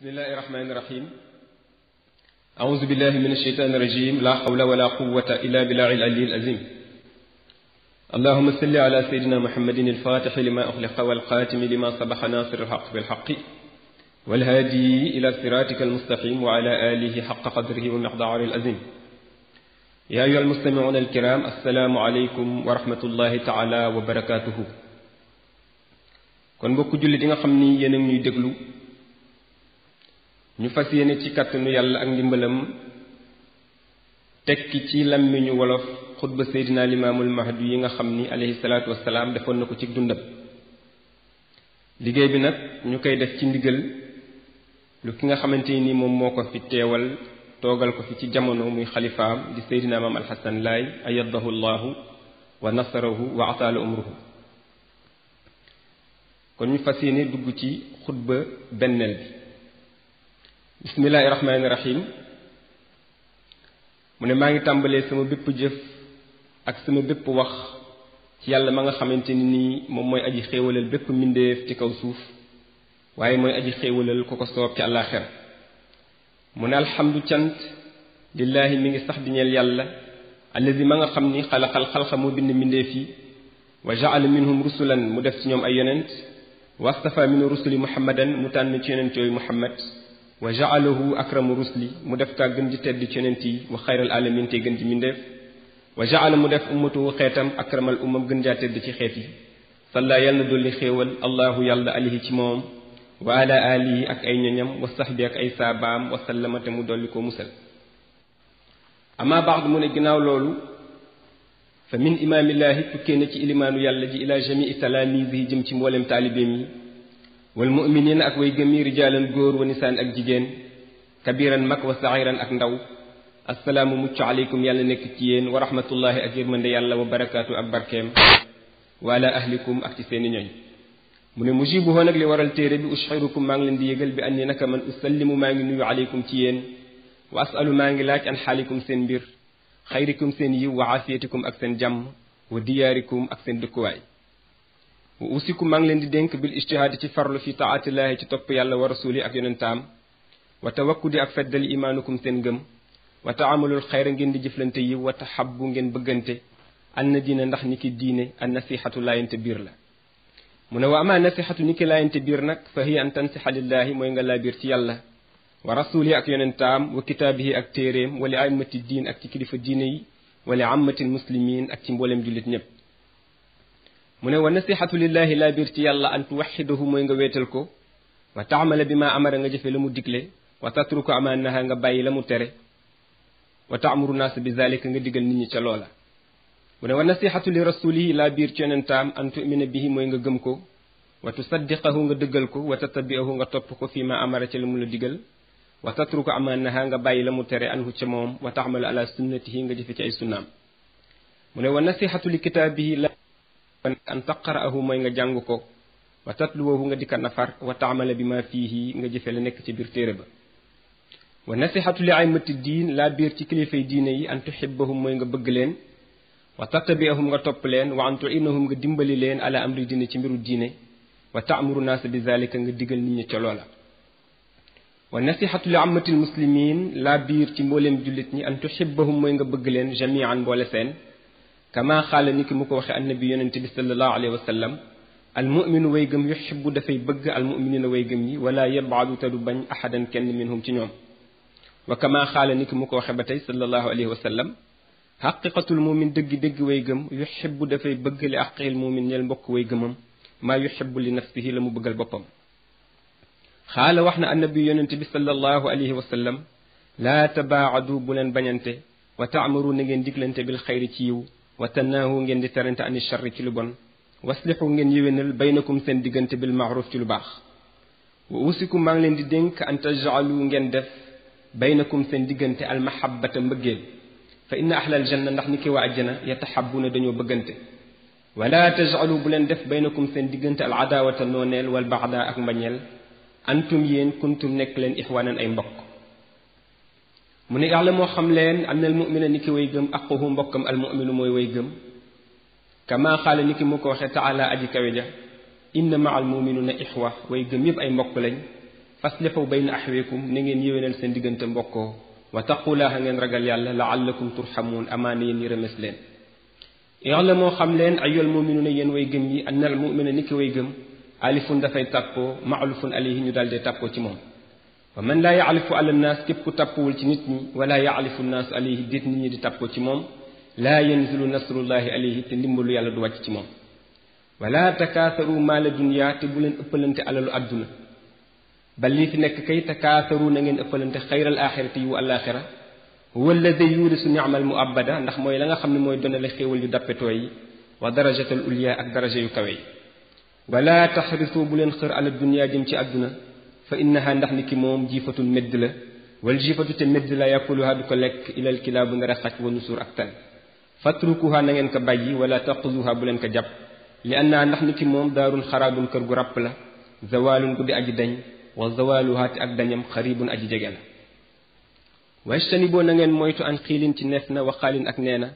bismillahi rahmaani rahim auzu billahi min asheytaani rajim la hawla wala quwwata illa billahi al-aliyyil azim allahumma salli ala sayyidina muhammadin al-fatihi lima ughliqa wal khatimi lima sabaqa nasir al-haqq bil haqqi wal hadi ila siratika al-mustaqim wa ala alihi haqqa qadrihi wa miqdarihi al-azim ya ayyuha al-mustami'una al-kiram assalamu alaykum wa rahmatullahi ta'ala wa barakatuhu. kon mbokku jullit yi nga xam ni yéen a ngi ñuy déglu ñu fas yéene ci kàttanu yàlla ak ndimbalam tekki ci làmmiñu wolof xutba seydina limaamul mahdi yi nga xam ni alayhi salaatu wassalaam defoon na ko ci dundam. liggéey bi nag ñu koy def ci ndigal lu ki nga xamante ni moom moo ko fi teewal toogal ko fi ci jamono muy xalifaam di seydina maam alxasan laay ayadahu llahu wa nasarahu wa ataala umruhu. kon ñu fas yéene dugg ci xutba benneel bi. bismillahi rahmaani rahim mu ne maa ngi tàmbalee sama bépp jëf ak sama bépp wax ci yàlla ma nga xamante ni nii moom mooy aji xéewalal bépp mbindeef ci kaw suuf waaye mooy aji xéewalal ku ko soob ci àllaaxira. mu ne alhamdu cant lillaahi mi ngi sax di ñeel yàlla allazi ma nga xam ni xalaqal xalqa moo bind mbindeef yi wa jaala minhum rusulan mu def ci ñoom ay yonent wastafa min rusuli muhammadan mu tànn ci yonent yooyu muhammad wa ja'alahu akramu rusli mu def kaa gën ji tedd ci yonent yi wa xayral alamin te gën ji mindeef wa ja'ala mu def ummatuhu xeetam akramal ummam gën jaa tedd ci xeet yi salla yàlla na dolli xéewal allahu yàlla alihi ci moom wa ala alihi ak ay ñoñam wa sahbi ak ay saabaam wa sallama te mu dolli ko musal. ama ba'd mu ne ginnaaw loolu fa min imaamillaahi tukkee na ci ilimaanu yàlla ji ila jamii talaamiisihi jëm ci mboolem taalibeem yi wal mu'miniina ak way gëm yi rijaalan góor wa nisaan ak jigéen kabiran mag wa saxiran ak ndaw assalaamu mucc aleykum yàlla nekk ci yéen wa rahmatullahi ak yërmande yàlla wa barakaatu ak barkeem wa ala ahlikum ak ci seeni ñoñ. mu ne mujibuhu nag li waral téere bi ushirukum maa ngi leen di yëgal bi anni naka man usallimu maa ngi nuyu aleykum ci yéen wa asalu maa ngi laaj an xaalikum seen mbir xayrikum seen yiw wa aafiyatikum ak seen jàmm wa diyaarikum ak seen dëkkuwaay. wa usikum maa ngi leen di dénk bil ijtihaadi ci farlu fi taatillaahi ci topp yàlla wa rasuli ak yonentaam wa tawakkudi ak feddali imaanukum seen ngëm wa taamalul xayra ngeen di jëflante yiw wa taxabbu ngeen bëggante an na diina ndax ni ki diine an nasihatu laayante biir la. mu ne wa ama nasihatu ni ki laayante biir nag fa hiya an tansixa lillaahi mooy nga laa biir ci yàlla wa rasuli ak yonentaam wa kitaabihi ak téeréem wa li aimati diin ak ci kilifa diine yi wa li ammatil muslimin ak ci mbooleem jullit ñépp. mu ne wa nasihatu lillahi laa biir ci yàlla an tuwaxidahu mooy nga weetal ko wa taamala bi ma amara nga jëfe la mu digle wa tatruku ama naha nga bàyyi la mu tere wa taamuru naas bi zalika nga digal nit ñi ca loola. mu ne wa nasihatu li rasulihi laa biir ci yonentaam an tumina bihi mooy nga gëm ko wa tusaddiqahu nga dëggal ko wa tattabi'ahu nga topp ko fii ma amara ca la mu la digal wa tatruku ama naha nga bàyyi la mu tere anhu ca moom wa taamalu ala sunnatihi nga jëfe ci ay sunnaam. mu ne wa nasihatu li kitaabihi an taqra'ahu mooy nga jàng ko wa tatluwahu nga dikka nafar wa taamala bi ma fiihi nga jëfe la nekk ci biir téere ba. wa nasihatu li aymati diin laa biir ci kilifay diine yi an tuhibbahum mooy nga bëgg leen wa tattabi'ahum nga topp leen wa an tu'inahum nga dimbali leen ala amri diine ci mbiru diine wa ta'muru naasa bi zalika nga digal nit ñi ca loola. wa nasihatu li ammatil muslimin laa biir ci mbooleem jullit ñi an tuhibbahum mooy nga bëgg leen jami'an mboole seen kama xaala ni ki mu ko waxe annabi yonente bi sallallahu alayhi wa sallam almuminu way gëm yuhibbu dafay bëgg almuminina way gëm yi wala yab'adu te du bañ ahadan kenn minhum ci ñoom. wa kama xaala ni ki mu ko waxe ba tey sallallahu alayhi wa sallam xaqiqatul mumin dëgg way gëm yuhibbu dafay bëgg li aqil mumin ñeel mbokk way gëmam maa yuhibbu li nafsihi la mu bëggal boppam. xaala wax na annabi yonente bi sallallahu alayhi wa sallam laa tabaadu bu leen bañante wa taamaru na ngeen diglante bil xayri ci yiw wa tanaahu ngeen di terante ani charri ci lu bon waslixu ngeen yéwénal baynakum seen diggante bil maaruf ci lu baax. wa usikum maa ngi leen di dénk an tajaalu ngeen def baynakum seen diggante almahabata mbëggeel fa inna ahlal janna ndax ni ki waa ajjana yataxabuna dañoo bëggante. wala tajaalu bu leen def baynakum seen diggante al adaawata nooneel wal baxda ak mbañeel antum yéen kuntum nekk leen ixwaanan ay mbokk. mu ne yàlla moo xam leen am na al mumina ni ki way gëm aquhu mbokkam al muminu mooy way gëm kama xaala ni ki mu ko waxe taala aji kawe ja inna ma al muminuna ixwa way gëm yëpp ay mbokk lañ faslihu bayna axweekum na ngeen yéwénal seen diggante mbokkoo wa taqulaaha ngeen ragal yàlla laallakum turxamuun amaana yéen yërëmes leen yàlla moo xam leen ayyuhal muminuuna yéen way gëm yi annal mumina ni ki way gëm alifun dafay tàppoo maalufun alayhi ñu daal dee tàppoo ci moom wa man laa yaalifu ala naas képp ku tàppowul ci nit ñi wala yaalifu naasu alayhi déet nit ñi di tàppoo ci moom laa yanzilu nasrullahi alayhi te ndimbalu yàlla du wàcc ci moom wala takaasaru maala dunya te bu leen ëppalante alalu àdduna bal lii fi nekk kay takaasaru na ngeen ëppalante xayral axirati yu àllaaxira huwa alladi yuurisu ni'mal mu'abbada ndax mooy la nga xam ne mooy donale xéewal yu dappetoo yi wa darajatal ulya ak daraja yu kawe yi wala taxrisu bu leen xër ala dunya jëm ci àdduna fa innaha ndax ni ki moom jiifatul médd la wal jiifatu te médd la yakuluha du ko lekk ilal kilaabu ndara xaj wa nusuur ak tan fatrukuha na ngeen ko bàyyi wala taquzuha bu leen ko jàpp li anna ndax ni ki moom daarun xaraabun kër gu ràpp la zawaalun guddi aji dañ wa zawaaluha te ak dañam xaribun aji jege la wajtaniboo na ngeen moytu an xiilin ci neef na waxaalin ak nee na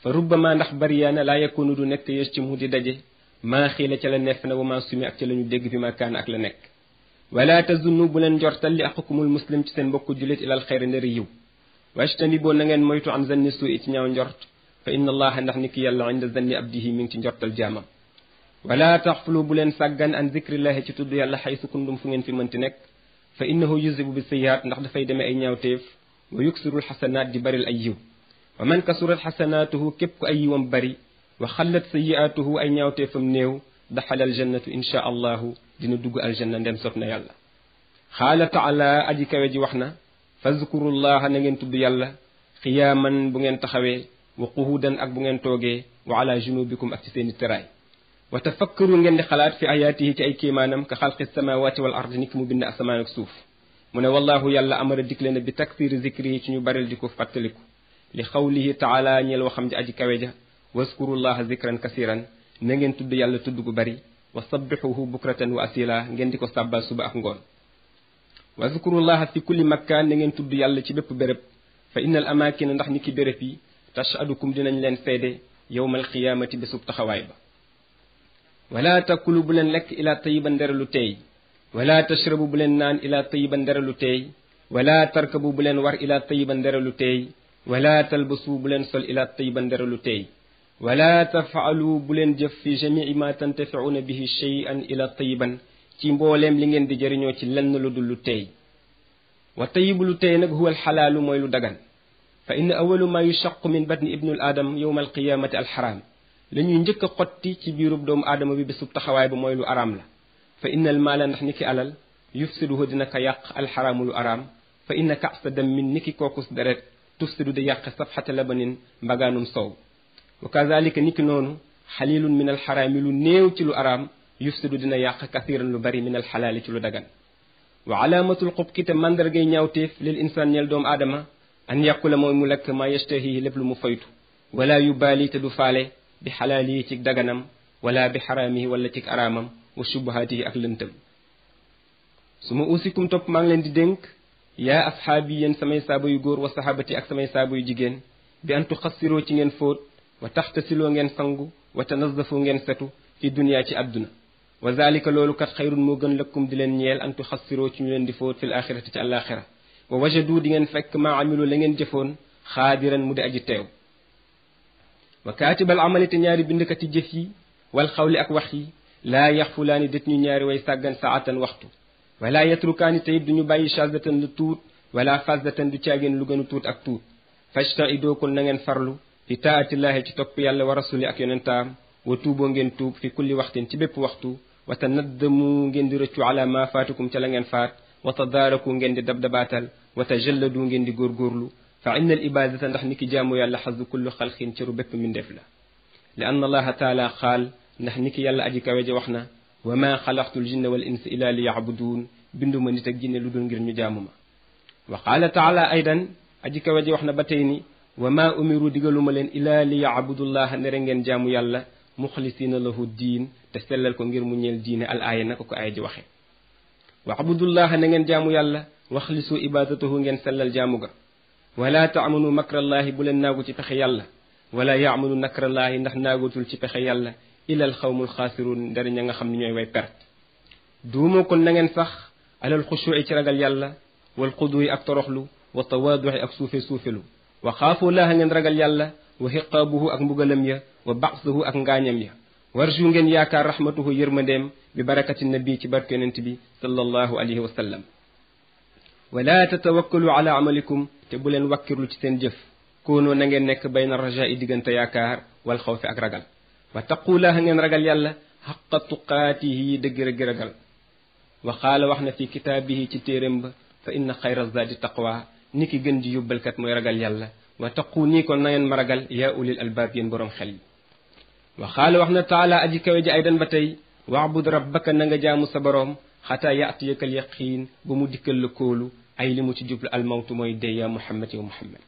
fa rubbama ndax bariyaana laa yakunu du nekk te yées ci mu di daje maa xiila ca la neef na wa maa sumi ak ca la ñu dégg bi ma kaana ak la nekk wala tazunnu bu leen njortal li aqukumul muslim ci seen mbokku jullit ilal xeyri ndari yiw wajtaniboo na ngeen moytu an zanni suu i ci ñaaw njort fa inna allaha ndax ni ki yàlla inda zanni abdihi mi ngi ci njortal jaamam wala taxfulu bu leen sàggan an zikrillahi ci tudd yàlla xaysu kundum fu ngeen fi mënti nekk fa innahu yuzibu bi sayyi'aat ndax dafay demee ay ñaawteef wa yuksirul xasanaat di baril ay yiw wa man kasurat xasanaatuhu képp ku ay yiwam bari wa xallat sayyi'aatuhu ay ñaawteefam néew daxala aljannatu insha allahu dina dugg aljanna ndem sof na yàlla xaala taala aji kawe ji wax na fazkurullaha na ngeen tudd yàlla xiyaaman bu ngeen taxawee wa quhudan ak bu ngeen toogee wa ala junubikum ak ci seeni teraay wa tafakkaru ngeen di xalaat fi ayaatihi ci ay kéemaanam ka xalqi samawati wal ardi ni ki mu bind asamaan ak suuf mu ne wallahu yàlla amara digle na bi taksiri zikrihi ci ñu baril di ko fàttaliku li xawlihi taala ñeel waxam ji aji kawe ja waskurullaha zikran kasiran na ngeen tudd yàlla tudd gu bari wa sabbixuhu bukratan wa asila ngeen di ko sàbbal suba ak ngoon wa zkurullaha fi kulli makkaan na ngeen tudd yàlla ci bépp béréb fa innal amaakina ndax ni ki béréb yi tashadukum dinañ leen seede yowmal qiyaamati bésub taxawaay ba wala takulu bu leen lekk ilaa tayiban ndere lu teey wala tashrabu bu leen naan ilaa tayiban ndere lu teey wala tarkabu bu leen war ilaa tayiban ndere lu teey wala talbasu bu leen sol ilaa tayiban ndere lu teey wala tafaalu bu leen jëf fi jamii ma tantafiuna bihi shay'an ila tayiban ci mbooleem li ngeen di jëriñoo ci lenn lu dul lu teey wa tayibu lu teey nag huwa alxalaalu mooy lu dagan fa inna awalu ma yushaqu min batni ibnul aadam yowma alqiyamati alxaraam la ñuy njëkk a xotti ci biirub doomu aadama bi bésub taxawaay ba mooy lu araam la fa inna al maala ndax ni ki alal yufsiduhu dina ko yàq alxaraamu lu araam fa inna kasa dammin ni ki kookus deret tufsidu di yàq safxata labanin mbagaanum sow wa kazalika ni ki noonu xalilun min alxaraami lu néew ci lu araam yufsidu dina yàq kasiran lu bari min alxalaali ci lu dagan wa alaamatul xubki te mandargay ñaawteef lil insaan ñeel doomu aadama an yàqula mooy mu lekk maa yashtahihi lépp lu mu faytu wala yu baali te du faale bi xalaalihi ci daganam wala bi xaraamihi wala ci araamam wa shubuhaatihi ak lëntam su ma usikum topp maa ngi leen di dénk yaa asxaabi yéen samay saaba yu góor wa sahabati ak samay saaba yu jigéen bi an tuxassiroo ci ngeen fóot wa taxtasiloo ngeen sangu wa tanazafoo ngeen setu fi dunya ci àdduna wa zalika loolu kat xayrun moo gën lëkkum di leen ñeel an tuxassiroo ci ñu leen di fóot fil axirati ci àllaaxira wa wajadu di ngeen fekk maa amilu la ngeen jëfoon xaadiran mu di aji teew wa kaatibal amali te ñaari bindkati jëf yi wal xawli ak wax yi laa yaxfulaani det ñu ñaari way sàggan saatan waxtu wala yatrukaani te it duñu bàyyi chazatan lu tuut wala fasdatan du caageen lu gënu tuut ak tuut fajtaidoo kon na ngeen farlu fi taatillahi ci topp yàlla wa rasuli ak yonentaam wa tuuboo ngeen tuub fi kulli waxtin ci bépp waxtu wa tanaddamu ngeen di rëccu ala ma faatukum ca la ngeen faat wa tadaaraku ngeen di dabdabaatal wa tajalladu ngeen di góorgóorlu fa inna al ibadata ndax ni ki jaamu yàlla xazu kullu xalqin cëru bépp mindeef la li anna allaha taala qaal ndax ni ki yàlla aji kawe ja wax na wa ma xalaqtu l jinna wal insa illa li yacbuduun binduma nit ak jinne lu dul ngir ñu jaamu ma wa qaala taala aydan aji kawe ja wax na ba tey ni wa ma umiru digaluma leen illa li yacbudullaha ndere ngeen jaamu yàlla muxlisiina lahu diin te sellal ko ngir mu ñeel diine al aaya naka ko aaya ji waxe wa'budullaha na ngeen jaamu yàlla waxlisu ibadatahu ngeen sellal jaamu ga wala taamanu makrallahi bu leen naagu ci pexe yàlla wala yaamanu nakrallahi ndax naagutul ci pexe yàlla ilal xawmul xaasiruun ndari ña nga xam ne ñooy way perte duuma kon na ngeen sax alal xushuuci ci ragal yàlla wal xuduyi ak toroxlu wa tawaaduxi ak suufelu wa xaafu laaha ngeen ragal yàlla wa xiqaabuhu ak mbugalam ya wa baxsuhu ak ngaañam ya warju ngeen yaakaar rahmatuhu yërmandeem bi barakati nabi ci barke yonent bi sallallahu alayhi wa sallam wala tatawakkalu ala amalikum te bu leen wakkirlu ci seen jëf koonoo na ngeen nekk bayna rajaa'i diggante yaakaar wal xawfi ak ragal wa taqulaaha ngeen ragal yàlla xaqa tuqaatihi dëgg ragal wa qaala wax na fi kitaabihi ci téeréem ba fa inna xayra zaadi taqwa ni ki gën ji yóbbalkat mooy ragal yàlla wa taqu nii kon na ngeen ma ragal yaa ulil albaab yéen boroom xel yi wa qaala wax na taala aji kawe ji aydan ba tey waabud rabbaka na nga jaamu sa boroom xataa yaatiyakal yaqiin ba mu dikkal la kóolu ay li mu ci jublu almawtu mooy dee yaa muhammad yow muhammad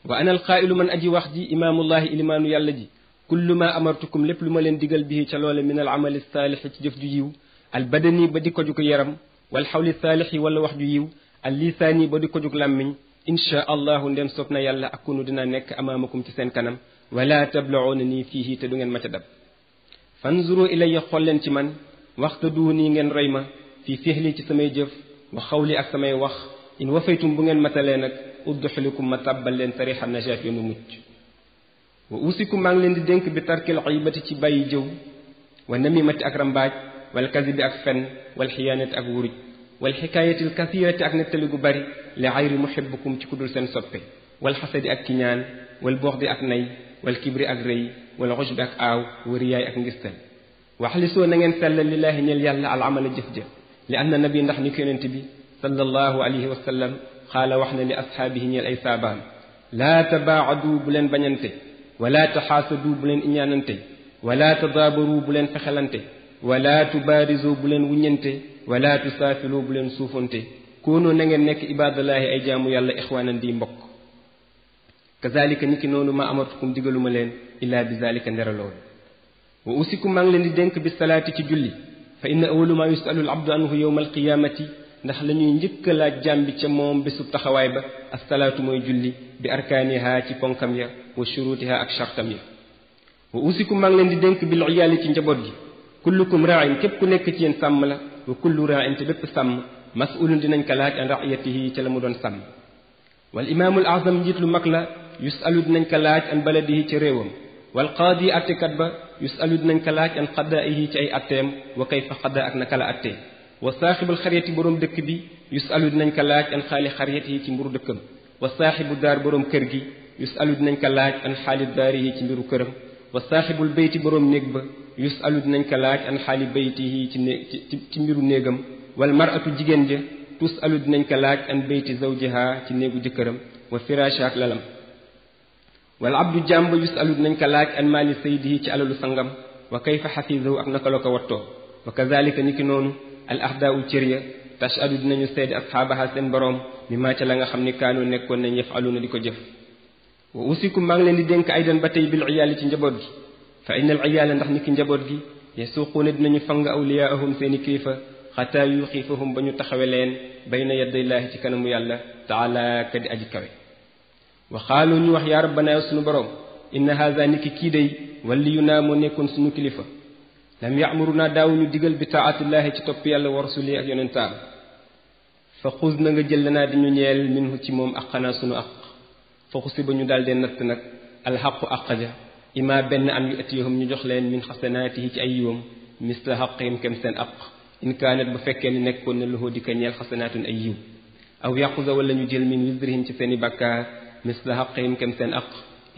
wa ana alqaa'ilu man aji wax ji imaamullahi ilimaanu yàlla ji kullu ma amartukum lépp lu ma leen digal bii ca loole min al amali saalixi ci jëf ju yiw al badani ba di ko jug yaram wal xawli saalixi wala wax ju yiw al lisaani ba di ko jug làmmiñ inchaa allahu ndem soob na yàlla akunu dina nekk amaamakum ci seen kanam wala tablaoona nii fiihi te du ngeen ma ca dab fanzuru ilayya xool leen ci man waxta duu nii ngeen roy ma fii fihli ci samay jëf wa xawli ak samay wax in wafaytum bu ngeen matalee nag udduxilikum ma tàbbal leen tarixa najaat yoonu mucc wa usikum maa ngi leen di dénk bi tarkil xaybati ci bàyyi jëw wa namimati ak rambaaj wal kazibi ak fen wal xiyaanati ak wuruj wal xikaayati al kasirati ak nettali gu bari li xayri muhibbukum ci kudul seen soppe wal xasadi ak kiñaan wal boxdi ak nay wal kibri ak rëy wal xujbi ak aaw wa riyaay ak ngistal waxlisoo na ngeen sellal lillaahi ñeel yàlla al amala jëf ja li anna nabi ndax ni ko yonent bi sallallahu alayhi wa sallam xaala wax na li ashaabihi ñeel ay saabaam laa tabaacadu bu leen bañante wala taxaasadu bu leen iñaanante wala tadaabaru bu leen fexelante wala tubaarizu bu leen wuññante wala tusaafilu bu leen suufante koonoo na ngeen nekk ibadallaahi ay jaamu yàlla ixwaanan di mbokk kazalika ni ki noonu ma amartukum digaluma leen illaa bi zalika ndera loolu wa usikum maa ngi leen di dénk bi salaati ci julli fa inna awalu ma yusalu al abdu anhu yowma alqiyaamati ndax la ñuy njëkk a laaj jaam bi ca moom bésub taxawaay ba assalaatu mooy julli bi arkaaniha ci ponkam ya wa shurutiha ak chartam ya wa usikum maa ngi leen di dénk bil iyaali ci njaboot gi kullukum raain képp ku nekk ci yéen sàmm la wa kullu raain te bépp sàmm masulun dinañ ko laaj an raiyatihi ca la mu doon sàmm wal imaamul azam njiit lu mag la yusalu dinañ ko laaj an baladihi ca réewam wal qaadi attekat ba yusalu dinañ ko laaj an qadaihi ci ay atteem wa kayfa qada ak naka la attee wa saaxibul xaryati boroom dëkk bi yusalu dinañ ko laaj an xaali xaryatihi ci mbiru dëkkam wa saaxibu daar boroom kër gi yusalu dinañ ko laaj an xaali daarihi ci mbiru këram wa saaxibul bayti boroom néeg ba yusalu dinañ ko laaj an xaali baytihi ci mbiru néegam wal maratu jigéen ja tusalu dinañ ko laaj an bayti zawjiha ci néegu jëkkëram wa firasha ak lalam wal abdu jàmb yusalu dinañ ko laaj an maali saydihi ci alalu sangam wa kayfa xafizahu ak naka la ko wattoo wa kazalika ni ki noonu al ahdaau cër ya tashadu dinañu seede asxaabaha seen boroom mi maa ca la nga xam ni kaanu nekkoon nañ yafaluuna di ko jëf wa usikum maa ngi leen di dénk aydan ba tey bil iyaali ci njaboot gi fa inna al iyaala ndax ni ki njaboot gi yasuquuna dinañu fang awliyaahum seeni kilifa xataa yuxiifahum ba ñu taxawe leen bayna yaddaylaahi ci kanamu yàlla taala ka di aji kawe wa xaalu ñu wax yaa rabbana yow sunu boroom inna haza ni ki kii day waliyu naa moo nekkoon sunu kilifa lam ya'muruna daawuñu digal bi taatillahi ci topp yàlla wa rasuli ak yonentaam fa xuz na nga jël lanaa di ñu ñeel minhu ci moom aqanaa sunu aq fa xusi ba ñu daal dee natt nag alxaqu aq ja ima benn an yu atiyahum ñu jox leen min xasanaatihi ci ay yiwam misla xaqihim kem seen aq in kaanat bu fekkee ni nekkoon na loxoo di ko ñeel xasanaatun ay yiw aw yaquza wala ñu jël min wisrihim ci seen i bakkaar misla xaqihim kem seen aq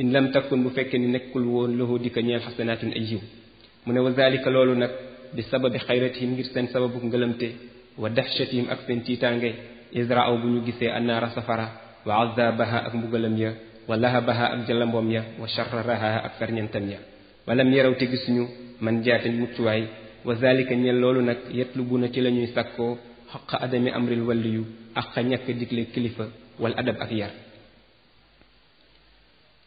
in lam takkun bu fekkee ni nekkul woon loxoo di ko ñeel xasanaatun ay yiw mu ne wa zalika loolu nag bi sababi xayratihim ngir seen sababu ngëlamte wa dahshatihim ak seen tiitaange israaw bu ñu gisee annaara safara wa azabaha ak mbugalam ya wa lahabaha ak jalamboom ya wa sharraha ak ferñentam ya walam yaraw te gisuñu man jaate muccuwaay wa zalika ñel loolu nag yetlubuna ci la ñuy sàkkoo xaqa adami amril waliyu ak ñàkk digle kilifa wal adab ak yar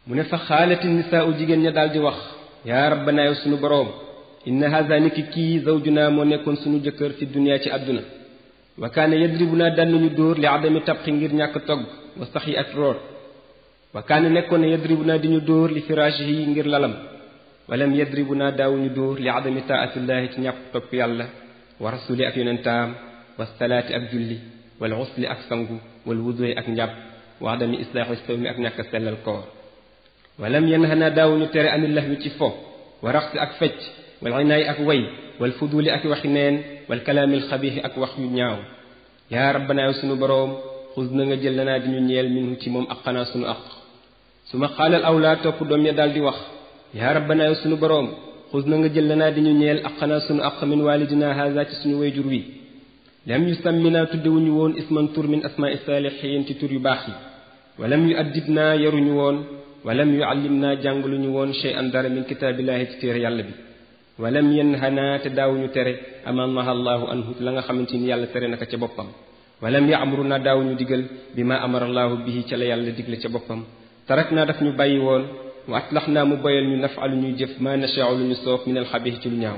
mu ne fa xaalati nisaau jigéen ña daal di wax yaa rabbana yow sunu boroom inna haza niki kii zawjuna moo nekkoon sunu jëkkër fi dunya ci àdduna wa kaana yadribuna daan nañu dóor li adami tabxi ngir ñàkk togg wa sax yi ak root wa kaana nekkoon ne yadribuna di ñu dóor li firaashi ngir lalam walam yadribuna daawuñu dóor li adami taatillahi ci ñàkk topp yàlla wa rasuli ak yonentaam wasalaati ak julli wal xusli ak sangu wal wuduy ak njàpp wax dami islaaxu sawmi ak ñàkk sellal koor walam yanhana daawuñu tere anil lahwi ci fo wa raxsi ak fecc wal inaay ak way wal fuduli ak waxi neen wal kalaamil xabiixi ak wax yu ñaaw yaa rabbana yow sunu boroom xus na nga jël lanaa di ñu ñeel minhu ci moom aqanaa sunu aq su ma xaalal awlaa topp doom ya daal di wax yaa rabbana yow sunu boroom xus na nga jël lanaa di ñu ñeel aqanaa sunu aq min walidina haza ci suñu wayjur wi lam yu sammina tuddewuñu woon isman tur min asmaai saalixiin ci tur yu baax yi walam yu addib naa yaruñu woon walam yu allim naa jàngaluñu woon shay an dara min kitaabillahi ci téere yàlla bi walam yanhana te daawuñu tere ama naha allahu anhu la nga xamante ni yàlla tere naka ca boppam walam yaamuru naa daawuñu digal bi ma amara allahu bihi ca la yàlla digle ca boppam tarak naa daf ñu bàyyi woon wa atlax naa mu boyal ñu nafalu ñuy jëf ma nashaau lu ñu soof min alxabih ci lu ñaaw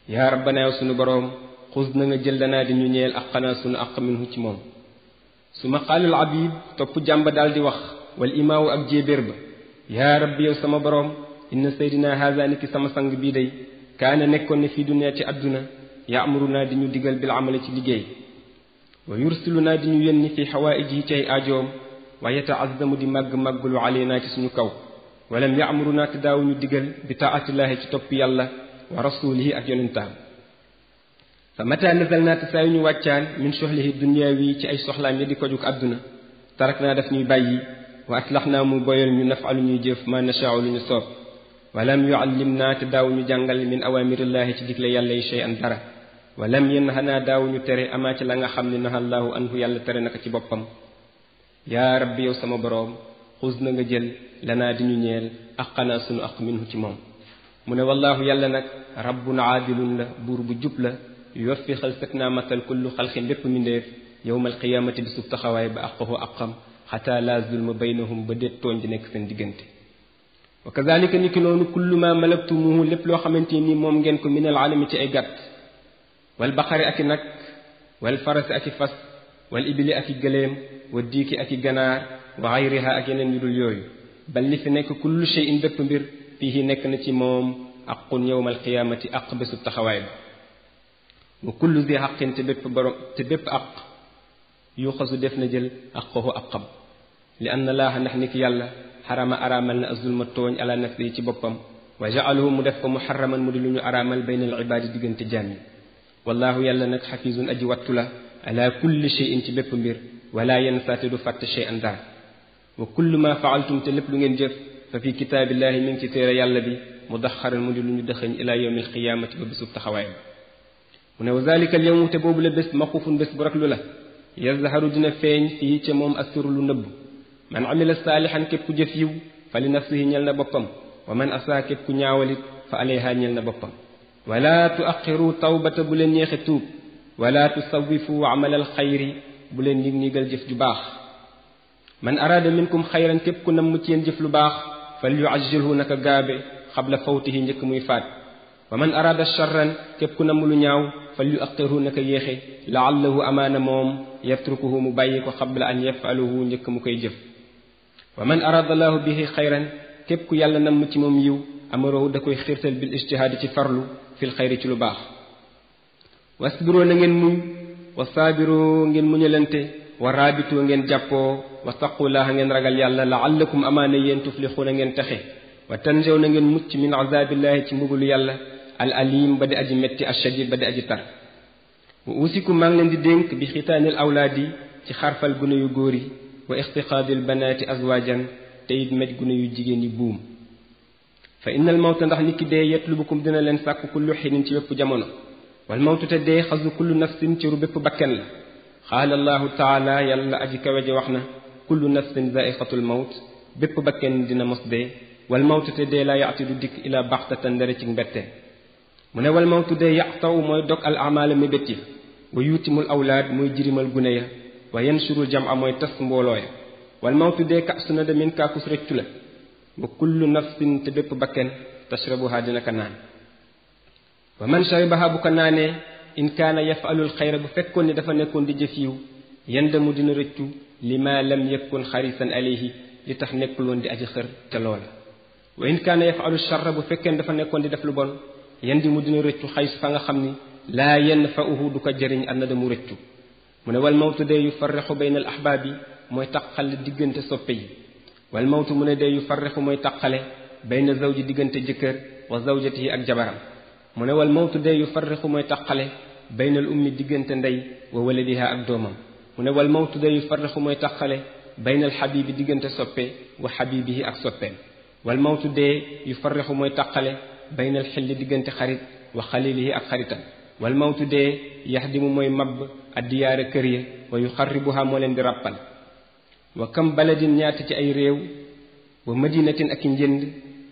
yaa rabbana yow sunu boroom xus na nga jël danaa di ñu ñeel aqanaa sunu aq minhu ci moom su ma xaalal abib topp jàmba daal di wax wal imaawu ak jéebéer ba yaa rabbi yow sama boroom inna saydina haza ni ki sama sang bii day kaana nekkoon ne fii dunya ci àdduna yaamuru naa di ñu digal bil amali ci liggéey wa yursilu naa di ñu yónni fi xawaaiji ci ay aajoom wa yataazamu di màgg-màgglu alaynaa ci suñu kaw walam yaamuru naa te daawuñu digal bi taatillaahi ci topp yàlla wa rasulihi ak yonentaam fa mata nazal naa te saa yu ñu wàccaan min soxlihi dunyaawi ci ay soxlaam ya di ko jug àdduna tarak naa daf ñuy bàyyi wa atlax naa mu boyal ñu nafalu ñuy jëf ma nashaau lu ñu soob walam yuallim naa te daawuñu jàngal min awamirillaahi ci digle yàlla yi shay an dara walam yanhanaa daawuñu tere amaa ci la nga xam ne naha allahu anhu yàlla tere naka ci boppam yaa rabbi yow sama boroom xus na nga jël lanaa di ñu ñeel aqanaa sunu aq minhu ci moom mu ne wallaahu yàlla nag rabbun aadilun la buur bu jub la yoffi xal sëg naa matal kullu xalqin lépp mindeef yowmal qiyaamati bi sub taxawaay ba aqahu aqam xataa laa zulma baynahum ba déet tooñ di nekk seen diggante wa kazalika ni ki noonu kullu ma malaktumuhu lépp loo xamante ni moom ngeen ko minal alami ci ay gàtt wal baqari ak i nag wal farasi ak i fas wal ibili ak i gëléem wa diiki ak i ganaar wa xayriha ak yeneen yu dul yooyu bal li fi nekk kullu shay'in bépp mbir fii nekk na ci moom aqun yowmal qiyaamati aq bésub taxawaay ba wa kullu zi xaqin te bépp aq yuxasu def na jël aqahu aqam li anna laaha ndax ni ki yàlla xarama araamal na azulma tooñ ala nafsi yi ci boppam wa jaalahu mu def ko muharraman mu di lu ñu araamal bayna al ibaadi diggante jaam yi wallaahu yàlla nag xafisun aji wattu la ala kulli shay'in ci bépp mbir wala yansa te du fàtte shay'an dara wa kullu ma faaltum te lépp lu ngeen jëf fa fi kitaabillahi mi ngi ci téere yàlla bi mudaxaran mu di lu ñu dëxëñ ila yawmi alqiyaamati ba bésub taxawaay mu ne wa zalika al yawmu te boobu la bés maxufun bés bu rek lu la yazharu dina feeñ fii ca moom assiru lu nëbb man amila saalihan képp ku jëf yiw fa li nafsihi ñel na boppam wa man asaa képp ku ñaawalit fa alayha ñel na boppam wala tuaxiru tawbata bu leen ñeexe tuub wala tusawifu amalal xayri bu leen nig nigal jëf ju baax man araada minkum xayran képp ku namm ci yéen jëf lu baax fal yuajjilhu naka gaabe xabla fawtihi njëkk muy faat wa man araada charran képp ku namm lu ñaaw fal yuaqirhu naka yéexe laallahu amaana moom yatrukuhu mu bàyyi ko xabla an yafaluhu njëkk mu koy jëf wa man araada allahu bihi xayran képp ku yàlla namm ci moom yiw amarahu da koy xiirtal bil ijtihaadi ci farlu fil xayri ci lu baax wasbiroo na ngeen muñ wa saabiroo ngeen muñalante wa raabitoo ngeen jàppoo wa taqullaaha ngeen ragal yàlla laallakum amaana yéen tuflixuuna ngeen texe wa tanjaw na ngeen mucc min azaabillahi ci mbugalu yàlla al alim ba di aji metti ashadid ba di aji tar wa usikum maa ngi leen di dénk bi xitaanil awlaadi ci xarfal gune yu góor yi wa ixtiqaadil banaati azwaajan te it mej gune yu jigéen yi buum fa innal mawta ndax nit ki dee yatlubukum dina leen sàkk kullu xinin ci bépp jamono wal mawtu te dee xasu kullu nafsin ciru bépp bakken la qaala allahu taala yàlla aji kawe ji wax na kullu nafsin zaiqatul mawt bépp bakken dina mos dee wal mawtu te dee laa yaati du dikk ila baxtatan ndare ci mbette mu ne wal mawtu dee yaqtaw mooy dog al amaala mébét yi wa yuutimul awlaad mooy jirimal gune ya wa yansurul jama mooy tas mbooloo ya wal mawtu dee kasu na de min kaakus rëccu la wa kullu nafsin te bépp bakken tashrabuha dina ko naan wa man sharibaha bu ko naanee in kaana yafalul xayra bu fekkoon ne dafa nekkoon di jëf yiw yandamu dina rëccu lima lam yakun xarisan alayhi li tax nekkuloon di aji xër ca loola wa in kaana yafalu charra bu fekkee dafa nekkoon di def lu bon yandimu dina rëccu xays fa nga xam ni laa yanfa'uhu du ko jëriñ annadamu rëccu mu ne wal mawtu dee yufarriqu bayna al ahbaabi mooy taqale diggante soppe yi wal mawtu mu ne dee yufarriqu mooy taqale bayna zawji diggante jëkkër wa zawjatihi ak jabaram mu ne wal mawtu dee yufarriqu mooy taqale bayna al ummi diggante ndey wa waladiha ak doomam mu ne wal mawtu dee yufarriqu mooy taqale bayna al xabibi diggante soppe wa xabibihi ak soppeem wal mawtu dee yufarriqu mooy taqale bayna al xilli diggante xarit wa xalilihi ak xaritam wal mawtu dee yaxdimu mooy mabb addiyaara kër ya wa yuxarribuha moo leen di ràppal wa kam baladin ñaata ci ay réew wa madinatin ak i njënd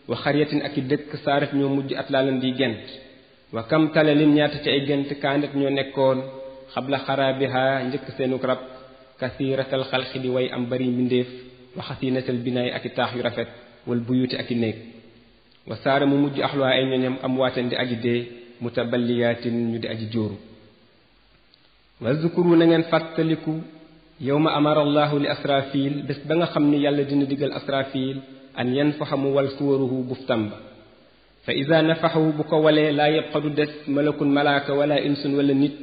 wa xaryatin ak i dëkk saarat ñoo mujj at laalan di gent wa kam talalin ñaata ci ay gent kaanat ñoo nekkoon xabla xaraabiha njëkk seenuk rab kasiratal xalqi di way am bari mbindéef wa xasinatal binaay ak i taax yu rafet wal buyuti ak i néeg wa saara mu mujj axluwaa ay ñoñam am waatan di aji dee mutaballiyaatin ñu di aji jóoru wa zukuru na ngeen fàttaliku yawma amara allahu li asrafil bés ba nga xam ni yàlla dina digal asrafil an yanfaxa mu wal suwaruhu buftam ba fa ida nafaxahu bu ko walee laa yabqa du des malakun malaaka wala insun wala nit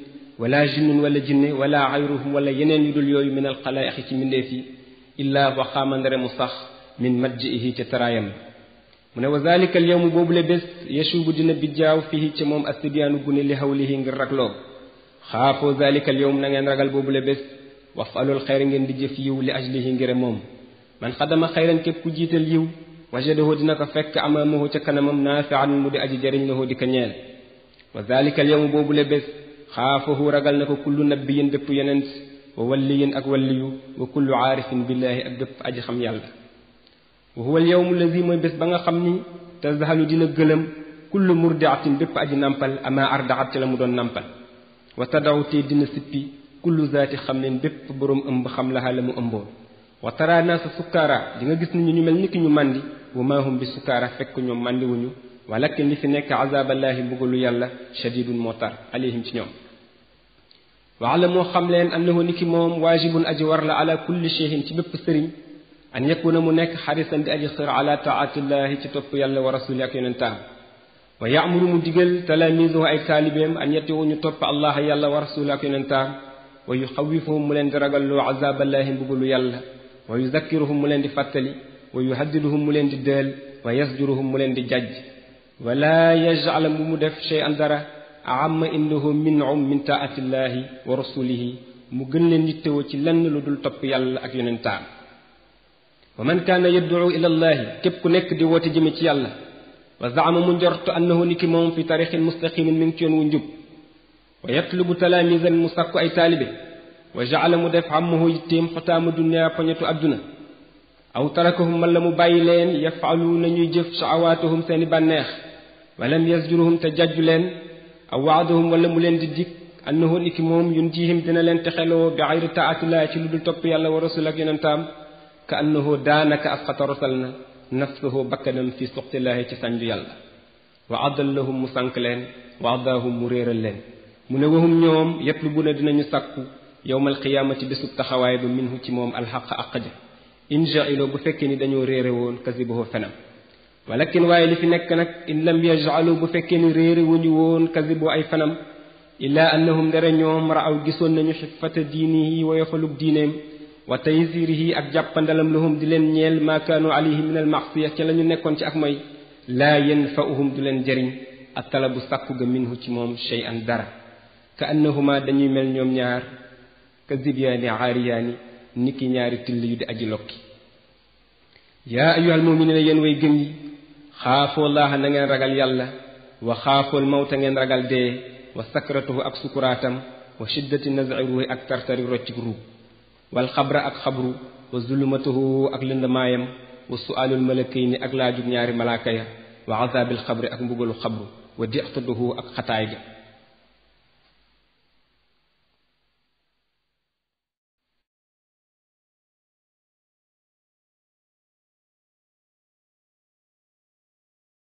wala jinnun wala jinne wala xayruhum wala yeneen yu dul yooyu min alxalaaixi ci mbindeef yi illaa wa xaamandare mu sax min majjihi ca taraayam mu ne wa zalika al yawmu boobule bés yashubu dina bijjaaw fii ca moom astidiyaanu gune li hawlihi ngir ragloo xaafoo zalika al yawm na ngeen ragal boobule bés wafalul xayra ngeen di jëf yiw li ajlihi ngir moom man xadama xayran képp ku jiital yiw wajadahu dina ko fekk amaamahu ca kanamam naafian mu di aji jëriñ lahu di ko ñeel wa zalika al yawm boobule bés xaafahu ragal na ko kullu nabiyin bépp yonent wa walliyin ak walliyu wa kullu aarifin billahi ak bépp aji xam yàlla wa huwa al yawmu allazi mooy bés ba nga xam ni tazhalu dina gëlëm kullu murdiatin bépp aji nampal ama ardaat ci la mu doon nampal wa tadaw te dina sippi kullu zaati xam leen bépp boroom ëmb xam laha la mu ëmboon wa tara naasa sukkaara di nga gis nit ñi ñu mel ni ki ñu màndi wa maa hum bi sukkaara fekk ñoom màndi wuñu walakin li fi nekk azaballaahi mbugalu yàlla shadidun moo tar alayhim ci ñoom waala moo xam leen annahu ni ki moom waajibun aji war la ala kulli cheyin ci bépp sëriñ an yakuna mu nekk xarisan di aji xër ala taatillahi ci topp yàlla wa rasuli ak yonentaam wa yaamuru mu digal talaamiisuhu ay taalibeem an yatiwu ñu topp allah yàlla wa rasuli ak yonentaam wa yuxawifuhum mu leen di ragalloo azaballaahi mbugalu yàlla wa yuzakkiruhum mu leen di fàttali wa yuhaddiduhum mu leen di dëel wa yasjuruhum mu leen di jajj wala yajala mu def shay'an dara amma indahu minhum min taatillahi wa rasulihi mu gën leen yittewoo ci lenn lu dul topp yàlla ak yonentaam wa man kaana yad'u ila allahi képp ku nekk di woote jëme ci yàlla wa zaama mu njort annahu ni ki moom fi tarixin mustaqimin mi ngi ci yoon wu njub wa yatlubu talaamisan mu sàkku ay taalibe wa jaala mu def ammahu yitteem xotaama dunya poñetu adduna aw tarakahum man la mu bàyyi leen yafaluuna ñuy jëf shaawaatuhum seeni bànneex walam yasjuruhum te jajju leen aw waadahum wala mu leen di dig annahu ni ki moom yunjihim dina leen texeloo bi xayri taatillahi ci lu dul topp yàlla wa rasul ak yonentaam ka annahu daanaka asqata rosal na nafsahu bakkanam fi suxtillaahi ci sànju yàlla wa adallahum mu sànk leen wa adaahum mu réeral leen mu ne wahum ñoom yatlubuna dinañu sàkku yowmal qiyaamati bésub taxawaay ba minhu ci moom alxaq aq ja in jailo bu fekkee ni dañoo réere woon kasibahu fenam walakin waaye li fi nekk nag in lam yajalu bu fekkee ni réere wuñu woon kasibu ay fanam illaa annahum ndere ñoom raaw gisoon nañu xifata diinihi wa yoxalug diineem wa taysirihi ak jàppandalam lahum di leen ñeel maa kaanu alayhi min al maxsiya ca la ñu nekkoon ci ak mooy laa yanfa'uhum du leen jëriñ ak talabu sàkku ga minhu ci moom shay'an dara ka annahuma dañuy mel ñoom ñaar ka zibyaani aariyaani niki ñaari till yu di aji lokki yaa ayyuhal mu'minuuna yéen way gëm yi xaafoo laaha na ngeen ragal yàlla wa xaafool mawta ngeen ragal dee wa sakratuhu ak sukuraatam wa shiddati naz'i ruuhi ak tartari roccik ruub wal xabra ak xabru wa zulumatuhu ak lëndamaayam wa su'aalul malakayni ak laajub ñaari malaaka ya wa azaabil xabri ak mbugalu xabru wa di'tuhu ak xataay ga